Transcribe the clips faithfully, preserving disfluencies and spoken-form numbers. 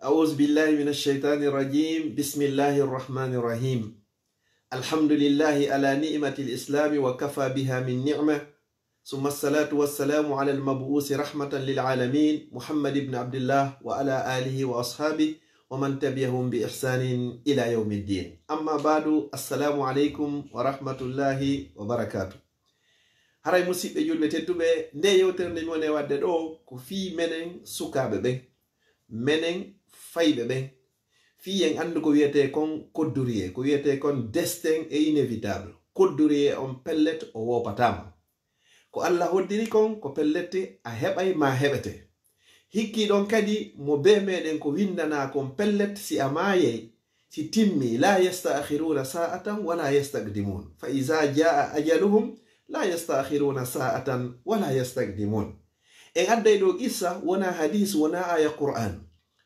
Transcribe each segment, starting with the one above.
أعوذ بالله من الشيطان الرجيم. بسم الله الرحمن الرحيم. الحمد لله على نعمة الإسلام وكفى بها من نعمة. ثم الصلاة والسلام على المبعوث رحمة للعالمين محمد بن عبد الله وعلى آله وأصحابه ومن تبعهم بإحسان إلى يوم الدين. أما بعد، السلام عليكم ورحمة الله وبركاته. Haray, musiɓɓe julɓe tedduɓe, nde yewtere nde mi woni e waɗde ɗo ko fii menen sukaaɓe ɓen, menen fayɓe ɓen, fii en anndu ko wiyetee kon couturier, ko wiyetee kon destin est inévitable. Couturier on pellet o woopataama. Ko Alla hoddiri kon ko pellet a heɓay maa heɓete. Hikkii ɗon kadi mo bee meɗen ko winndanaa kon pellet si a maayay, si timmi, لا يستأخرون ساعة ولا يستقدمون. فإذا جاء أجلهم لا يستأخرون ساعة ولا يستقدمون. En adday ɗo qissa, wonaa hadiis, wonaa aaya Qur'aan.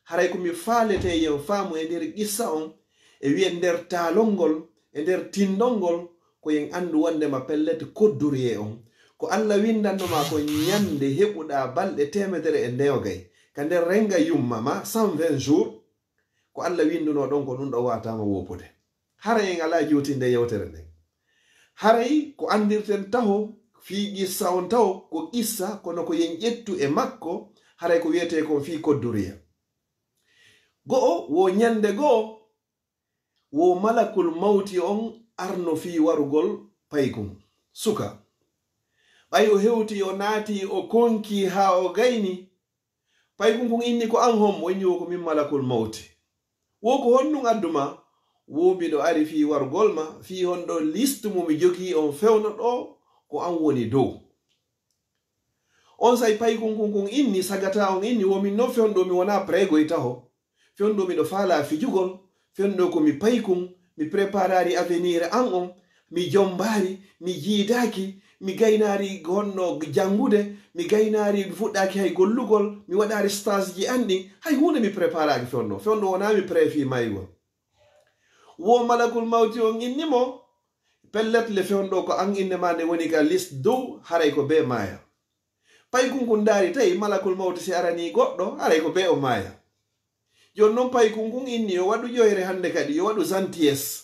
Haray ko mi faaletee yo en faamu e nder qissa on, e wi'e nder taalol ngol, e nder tinndol ngol, ko en anndu wonndema pellet couturier on, ko Alla winndanno ma ko ñannde heɓuɗaa balɗe teemedere e newogay, ka nder rennga yumma ma, cent vingt jours, ko Alla winndunoo ɗon, ko ɗun ɗon waataama woopude. Haray en alaa juutinde yewtere nden. Haray ko anndirten taho fii qissa on taho, ko qissa kono ko en ƴettu e makko, haray ko wiyetee kon fii couturier. Go'o, wo ñannde go'o, wo malakul mawti on arno fii warugol paykun. Suka, ɓay o hewti, o naati, o konki haa o gayni, paykun kun inni, "Ko an hommo?" Inni, "Wo ko min malakul mawti." "Wo ko honɗun addu ma?" "Wo miɗo ari fii warugol ma, fii honɗo list mo mi jogii on fewndo ɗo, ko an woni dow." Onsay paykun kun, kun inni, sagata on inni, "Wo min non fewndo, mi wonaa prego e taho. Fewndo miɗo faalaa fijugol, fewndo ko mi paykun, mi preparaali avenir an on, mi jombaali, mi jiidaaki, mi gaynaali honno janngude, mi gaynaali, mi fuɗɗaaki hay gollugol, mi waɗaali stage ji an ɗin, hay huunde mi preparaaki fewndo. Fewndo wonaa mi pré fii maygol." Wo malakul mawti on inni mo, "Pellet le fewndo ko an innde maa nde woni ka list dow, haray ko bee maaya." Paykun kun ndaari tawi malakul mawti si aranii goɗɗo, haray ko bee o maaya. Jooni non paykun kun inni yo waɗu ƴoyre hannde kadi, yo waɗu gentillesse.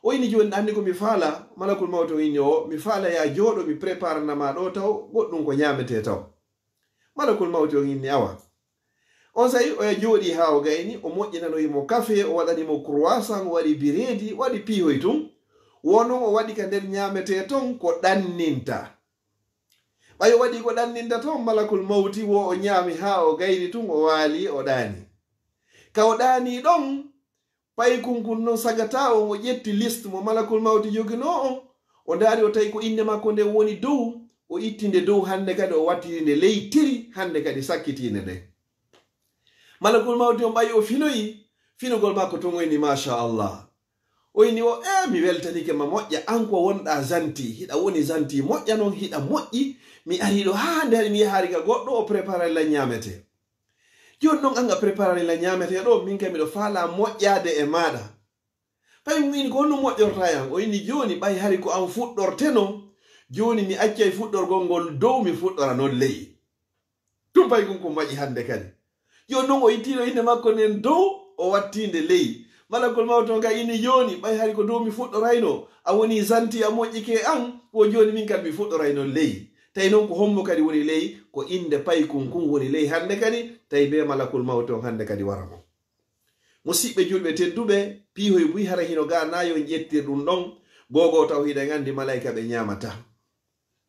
O inni, "Jooni ɗa anndi ko mi faalaa?" Malakul mawti on inni, "O, mi faalaa yo a jooɗo, mi preparana ma ɗo taho goɗɗun ko ñaametee taho." Malakul mawti on inni, "Awa." Onsay oya jooɗii haa o gayni, o moƴƴinanoyi mo kafe, o waɗani mo croissant, o waɗi bireedi, o waɗi piihoy tun. Wo non o waɗi ka nder ñaametee ton ko ɗanninta. Ɓay o waɗii ko ɗanninta ton, malakul mawti wo o ñaami haa o gayni tun, o waali, o ɗaani. Ka o ɗaanii ɗon, paykun kun non sagata on, o ƴetti list mo malakul mawti joginoo on, o ndaari, o tawi ko innde makko nden woni dow, o itti nde dow hannde kadi, o wattiri nde ley tiri hannde kadi sakkitiinde nden. Malakul mawti on ɓay o finoyi, finugol makko tun o inni, "Masha Allah." O inni o, "E, mi weltanike ma moƴƴa, an ko wonɗaa zanti, hiɗa woni zanti moƴƴa non, hiɗa moƴƴi, mi arii ɗo haa hannde hari mi yahaali ka goɗɗo, o preparani lan ñaametee. Jooni non an a preparani lan ñaametee ɗo, min kay miɗo faalaa moƴƴaade e maaɗa." Paykun inni, "Ko honno moƴƴortaa e an?" O inni, "Jooni ɓay hari ko an fuɗɗorteno, jooni mi accay fuɗɗorgol ngol dow, mi fuɗɗora non ley." Tun paykun kun waɗi hannde kadi. Jooni non o ittiino innde makko nden dow, o wattii nde ley. Malakul mawti on ka inni, "Jooni ɓay hari ko dow mi fuɗɗorayno, a wonii zanti, a moƴƴike e an, wo jooni min kadi mi fuɗɗoray non ley." Tawi non ko hommo kadi woni ley? Ko innde paykun kun woni ley hannde kadi, tawi bee malakul mawti on hannde kadi wara mo. Musiɓɓe julɓe tedduɓe, piihoy buy hara hino ga, na yo en ƴettir ɗun ɗon. Gogo taw hiɗen anndi malayka ɓe ñaamataa.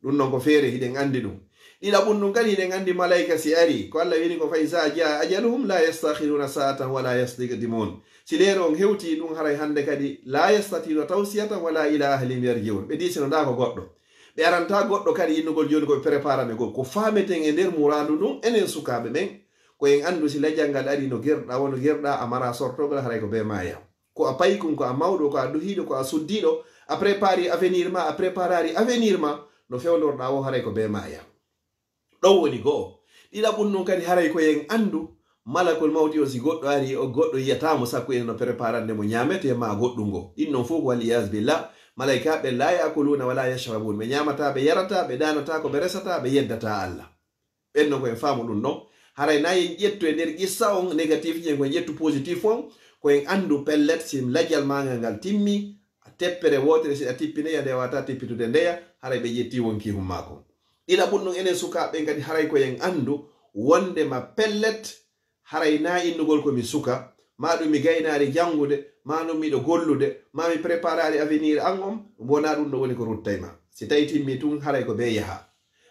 Ɗun non ko feere, hiɗen anndi ɗun. Ɗiɗaɓun ɗun kadi hiɗen anndi malayka si ari, ko Alla wini ko, "Fa iza jaa ajaluhum la yastakhiruna sa'atan wa la yastaqdimun." Si leeru on hewti ɗun, haray hannde kadi, "La yastati'una tawsiyatan wa la ila ahlihim yarji'un." Ɓe diisinoɗaa ko goɗɗo. Ɓe arantaa goɗɗo kadi innugol jooni ko ɓe preparane gol. Ko faameten e nder muraadu ndun, enen sukaaɓe ɓen, ko en anndu si lajal ngal ari no gerɗaa, wano gerɗaa, a maraa sortogol, haray ko bee maaya. Ko a paykun, ko a mawɗo, ko a duhiiɗo, ko a suddiiɗo, a prepari avenir ma, a preparari avenir ma, no fewndorɗaa wo, haray ko bee maaya. Ɗon woni go'o. Ɗiɗaɓun ɗun kadi, haray ko en anndu, malakul mawti on, si goɗɗo ari, o goɗɗo yi'ataa mo, sakko ene no preparande mo ñaametee maa goɗɗun goo. Ɗin non fof ko wal iyaazu billah, malaykaaɓe ɓen, laa ya'kuluuna wa laa yashrabuun, ɓe ñaamataa, ɓe yarataa, ɓe ɗaanataa, ko ɓe resataa, ɓe yeddataa Alla. Ɓen non ko en faamu ɗun ɗon. Haray na en ƴettu e nder qissa on négatif ji en, ko en ƴettu positif on, ko en anndu pellet si lajal maagal ngal timmi, teppere wootere si a tippinay, a nde wata tippitude ndeya, haray ɓe ƴetti wonkihun maako. Ɗiɗaɓun ɗun, enen sukaaɓe ɓen kadi haray ko en anndu wondema pellet, haray na innugol ko mi suka, ma ɗun mi gaynaari janngude, ma ɗun miɗo gollude, ma mi préparaari avenir an on, wona ɗun ɗo woni ko ruttay ma. Si tawi timmi tun, haray ko bee yaha.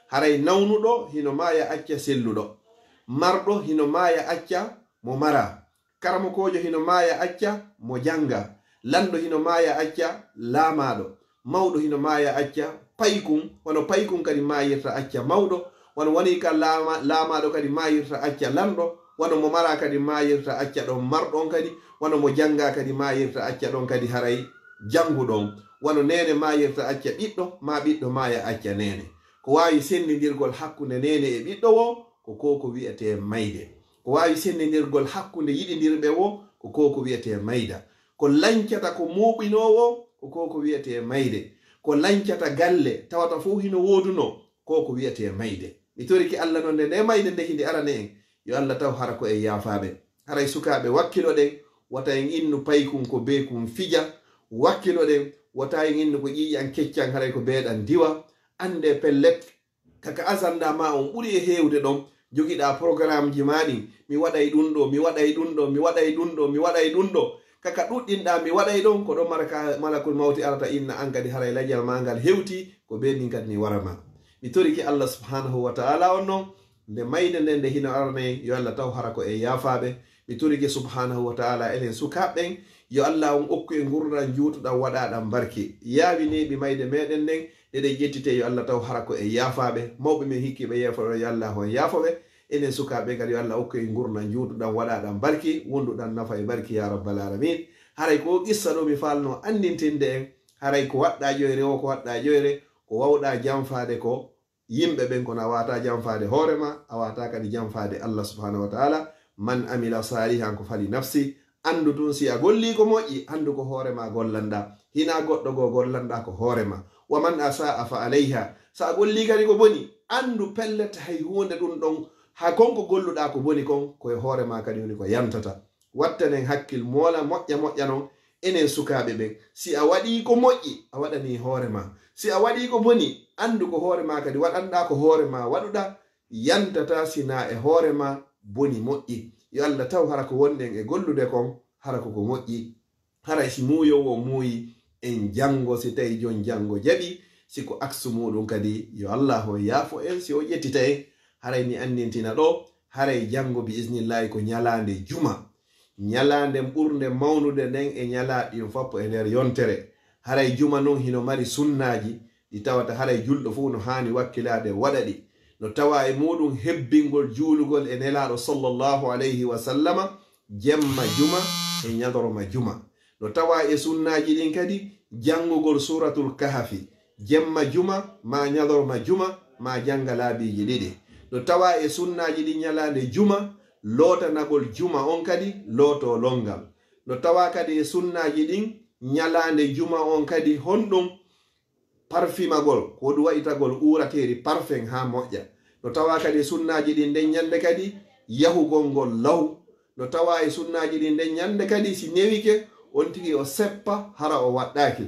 Haray nawnuɗo hino maaya acca selluɗo. Marɗo hino maaya acca mo mara. Karamokoojo hino maaya acca mo jannga. Lanɗo hino maaya acca laamaaɗo. Mawɗo hino maaya acca paykun, wano paykun kadi maayirta acca mawɗo, wano woni ka laama-, laamaaɗo kadi maayirta acca lanɗo, wano mo mara kadi maayirta acca ɗon marɗo on kadi, wano mo jannga kadi maayirta acca ɗon kadi haray jannguɗo on, wano neene maayirta acca ɓiɗɗo, ma ɓiɗɗo maaya acca neene. Ko waawi senndindirgol hakkunde neene e ɓiɗɗo woo, ko ko ko wi'etee mayde. Ko waawi senndindirgol hakkunde yiɗindirɓe woo, ko ko ko wi'etee mayda. Ko lancata ko mooɓinoowo, ko ko ko wi'etee mayde. Ko lancata galle, tawata fow hino woodunoo, ko ko wi'etee mayde. Mi torike Alla non nde, nde mayde nde hinde arane en, yo Alla taw hara ko en yaafaaɓe. Haray sukaaɓe, wakkiloɗen, wata en innu paykun ko beekun fija. Wakkiloɗen, wata en innu ko ƴiiƴan keccan, haray ko beeɗan diwa. Annde pellet, kaka agenda ma on ɓuri e heewde ɗon, jogiɗaa programmeji ma ɗin, mi waɗay ɗun ɗo, mi waɗay ɗun ɗo, mi waɗay ɗun ɗo, mi waɗay ɗun ɗo. Kaka ɗuɗɗinɗaa mi waɗay ɗon, ko ɗon malaka-, malakul mawti arata inna an kadi haray lajal ma ngal hewti, ko bee min kadi mi wara ma. Mi torike Alla subhanahu wa ta'ala on non, nde mayde nden nde hino arane, yo Alla taw hara ko en yaafaaɓe. Mi torike subhanahu wa ta'ala enen sukaaɓe ɓen, yo Alla on okku en ngurndan juutuɗan waɗaaɗan barke. Yaawi neeɓi mayde meɗen nden, eɗen ƴettite yo Alla taw hara ko en yaafaaɓe. Mawɓe men hikkiiɓe yeefo ɗon, yo Alla on yaafo ɓe. Enen sukaaɓe kadi yo Alla okku en ngurndan juutuɗan waɗaaɗan barke, wonduɗan nafa e barke ya rabbal alamin. Haray ko qissa ɗo mi faalno anndintinde en, haray ko waɗɗaa ƴoyre o, ko waɗɗaa ƴoyre, ko wawɗaa janfaade ko yimɓe ɓen, kono a waawataa janfaade hoore ma, a waawataa kadi janfaade Allah subhanahu wa ta'ala. "Man amila salihan ko fali nafsi." Anndu tun si a gollii ko moƴƴi, anndu ko hoore ma gollanɗaa. Hinaa goɗɗo goo gollanɗaa, ko hoore ma. "Wa man asa'a fa alayha." So a gollii kadi ko boni, anndu pellet hay huunde ɗun ɗon, hay kon ko golluɗaa ko boni kon, ko e hoore ma kadi woni ko yantata. Wattanen hakkil moola moƴƴa moƴƴa non, enen sukaaɓe ɓen. Si a waɗii ko moƴƴi, a waɗanii hoore ma. Si a waɗii ko boni, anndu ko hoore ma kadi waɗanɗaa, ko hoore ma waɗuɗaa, yantataa sinaa e hoore ma boni moƴƴi. Yo Allah taw hara ko wonɗen e gollude kon, hara ko ko moƴƴi. Haray si muuyoowo muuyi, en janngo, si tawi jon janngo jaɓi, si ko aksu muuɗum kadi, yo Allah on yaafo en, si o ƴettita en. Haray mi anndintina ɗo, haray janngo bi isnillahi ko ñalaande juma. Ñalaande ɓurnde mawnude nden e ñalaaɗi ɗin foppo e nder yontere. Haray juma non hino mari sunnaaji ɗi tawata haray julɗo fow no haani wakkilaade waɗa ɗi. No tawa e muuɗum hebbingol juulugol e Nelaaɗo sallallahu alayhi wa sallama, jemma juma e ñalorma juma. No tawa e sunnaaji ɗin kadi janngugol Suuratul Kahfi, jemma juma, ma ñalorma juma, ma jannga laabiiji ɗiɗi. No tawa e sunnaaji ɗin ñalaande juma, lootanagol juma on kadi, looto lonngal. No tawa kadi e sunnaaji ɗin ñalaande juma on kadi honɗum? Parfimagol, ko ɗum waɗitagol uurateeri parfum haa moƴƴa. No tawa kadi e sunnaaji ɗin nden ñannde kadi yahugol ngol law. No tawa e sunnaaji ɗin nden ñannde kadi si newike, on tigi o seppa hara o waɗɗaaki.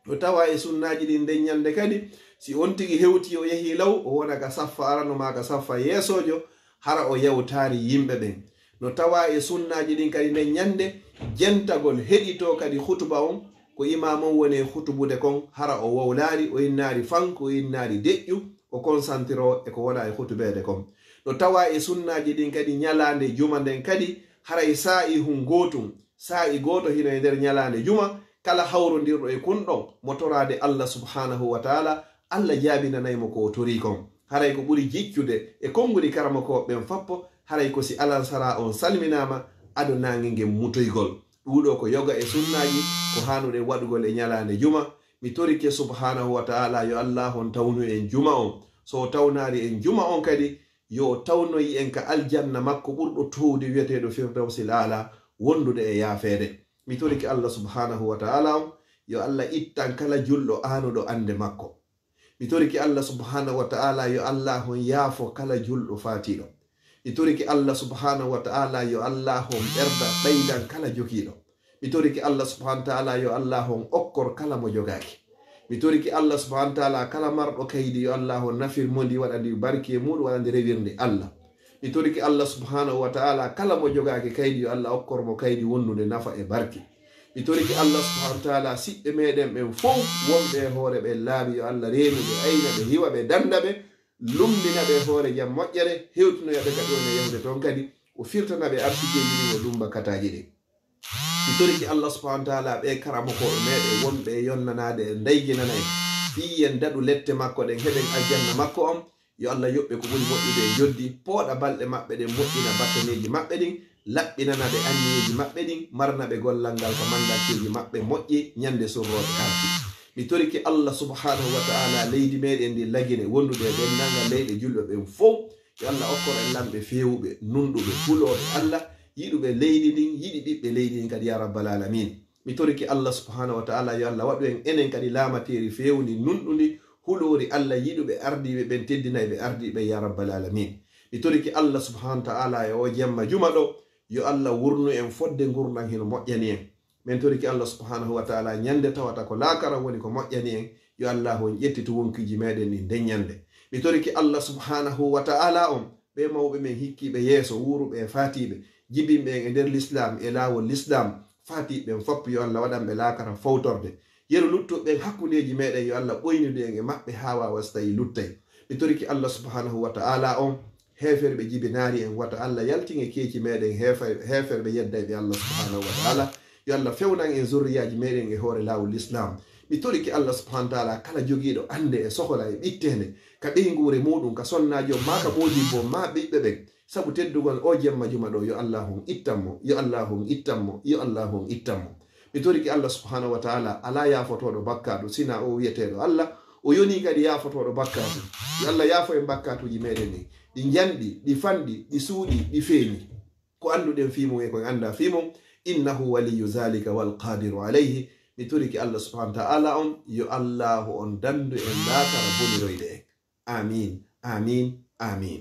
No tawa e sunnaaji ɗin nden ñannde kadi, si on tigi hewti o yehi law, o wona ka saffa arano maa ka saffa yeesoojo, hara o yawtaari yimɓe ɓen. No tawa e sunnaaji ɗin kadi nden ñannde, jentagol heɗitoo kadi hutuba on, ko imaam on woni e hutubude kon, hara o wowlaari, o innaari fanko, o innaari deƴƴu, o konsantiroo e ko wona e hutubeede kon. No tawa e sunnaaji ɗin kadi ñalaande juma nden kadi, haray saa'i hun gootun, saa'i gooto hino e nder ñalaande juma, kala hawrondirɗo e kun ɗon mo toraade Allah subhanahu wa ta'ala, Allah jaabinanay mo ko o torii kon. Haray ko ɓuri jiccude e konguɗi karamokooɓe ɓen fappo, haray ko si alansaraa on salminaama, ado naange ngen mutoygol. Ɗuuɗo ko yoga e sunnaaji ko haanuɗen waɗugol e ñalaande juma. Mi torike subhanahu wa ta'ala yo Allah on tawnu en juma on. So o tawnaari en juma on kadi, yo o tawnoy en ka aljanna makko ɓurɗo toowde wi'eteeɗo Firdawsil Aala, wondude e yaafeede. Mi torike Allah subhanahu wa ta'ala on, yo Allah ittan kala julɗo aanuɗo annde makko. Mi torike Allah subhanahu wa ta'ala, yo Allah on yaafo kala julɗo faatiiɗo. Mi toriki Allah subhanahu wa ta'ala yo Allah on ɓerda ɓeydan kala jogiiɗo. Mi toriki Allah subhanahu wa ta'ala yo Allah on okkor kala mo jogaaki. Mi toriki Allah subhanahu wa ta'ala kala marɗo kaydi yo Allah on nafir mo ndi, waɗa ndi barki e muɗum, waɗa ndi rewirde Allah. Mi toriki Allah subhanahu wa ta'ala kala mo jogaaki kaydi yo Allah okkor mo kaydi wondude nafa e barki. Mi toriki Allah subhanahu wa ta'ala siɓɓe meɗen ɓen fow wonɓe e hoore ɓen laabi yo Allah reenu ɓe, ayna ɓe, hiwa ɓe, danda ɓe, lumbina ɓe hoore jam moƴƴere, hewtinoya ɓe ka ɗo ne yahude toon kadi, o firtana ɓe arsikeeji ɗin, o lumba kataaji ɗin. Mi toriki Allah subhanahu wa ta'ala ɓe karamokooɓe meɗen wonɓe e yonnanaade e ndayginana en, fii yen daɗu lette makko ɗen, heɓen aljanna makko on. Yo Allah yoɓ ɓe ko ɓuri moƴƴude e njoddi, pooɗa balɗe maɓɓe ɗen, moƴƴina battaneeji maɓɓe ɗin, laɓɓinana ɓe anniyeeji maɓɓe ɗin, marana ɓe gollal ngal ka mandarkeeji maɓɓe moƴƴi, ñande surrooɓe arti. Mi toriki Allah subhanahu wa ta'ala leydi meɗen ndi Lagine, wondude e denndaangal leyɗe julɓe ɓen fow. Yo Allah okkor en lamɓe feewuɓe, nunɗuɓe, hulooɓe Allah, yiɗuɓe leydi ndin, yiɗi ɓiɓɓe leydi ndin kadi, ya rabbal alamin. Mi toriki Allah subhanahu wa ta'ala yo Allah waɗu en enen kadi laamateeri feewundi, nunɗundi, huloori Allah, yiɗuɓe ardiiɓe ɓen, teddinayɓe ardiiɓe, ya rabbal alamin. Mi toriki Allah subhanahu wa ta'ala e o jemma juma ɗo, yo Allah wurnu en fodde ngurndan hino moƴƴani en. Min toriki Allah subhanahu wa ta'ala ñande tawata ko laakara woni ko moƴƴani en, yo Allah on ƴettitu wonkiiji meɗen ɗin nden ñande. Mi toriki Allah subhanahu wa ta'ala on ɓe mawɓe men hikkiiɓe yeeso, wuuruɓe e faatiiɓe, jibinɓe en e nder Lislaam, e laawol Lislaam, faatiiɓe ɓen fop yo Allah waɗan ɓe laakara fowtorde. Yeru luttuɓe ɓen hakkundeeji meɗen yo Allah ɓoynude en e maɓɓe haa waawa so tawi luttay. Mi toriki Allah subhanahu wa ta'ala on, heeferɓe jibinaari en, wata Allah yaltin e keeci meɗen heefer-, heeferɓe yeddayɓe Allah subhanahu wa ta'ala. Yo Allah fewnan en zurriyaaji meɗen e hoore laawol Lislaam. Mi toriki Allah subhanahu wa ta'ala kala jogiiɗo annde e sohola e ɓitteende ka ɓeynguure muɗum, ka sonnaajo, maa ka moodibbo, maa ɓiɓɓe ɓen. Sabu teddugol o jemma juma ɗo, yo Allah on ittan mo, yo Allah on ittan mo, yo Allah on ittan mo. Mi toriki Allah subhanahu wa ta'ala, alaa yaafotooɗo bakkaatu, sina o wi'eteeɗo Allah. O yonii kadi yaafotooɗo bakkaatu. Yo Allah yaafo en bakkaatuuji meɗen ɗin. Ɗi njanɗi, ɗi fanɗi, ɗi suuɗi, ɗi feeñi. Ko annduɗen fii mum e ko en anndaa fii mum. Innahu waliyyu zalika wal qadiru alayhi. Mi toriki Allah subhanahu wa ta'ala on, yo Allah on dandu en laakara boniroyde en. Amin, amin, amin.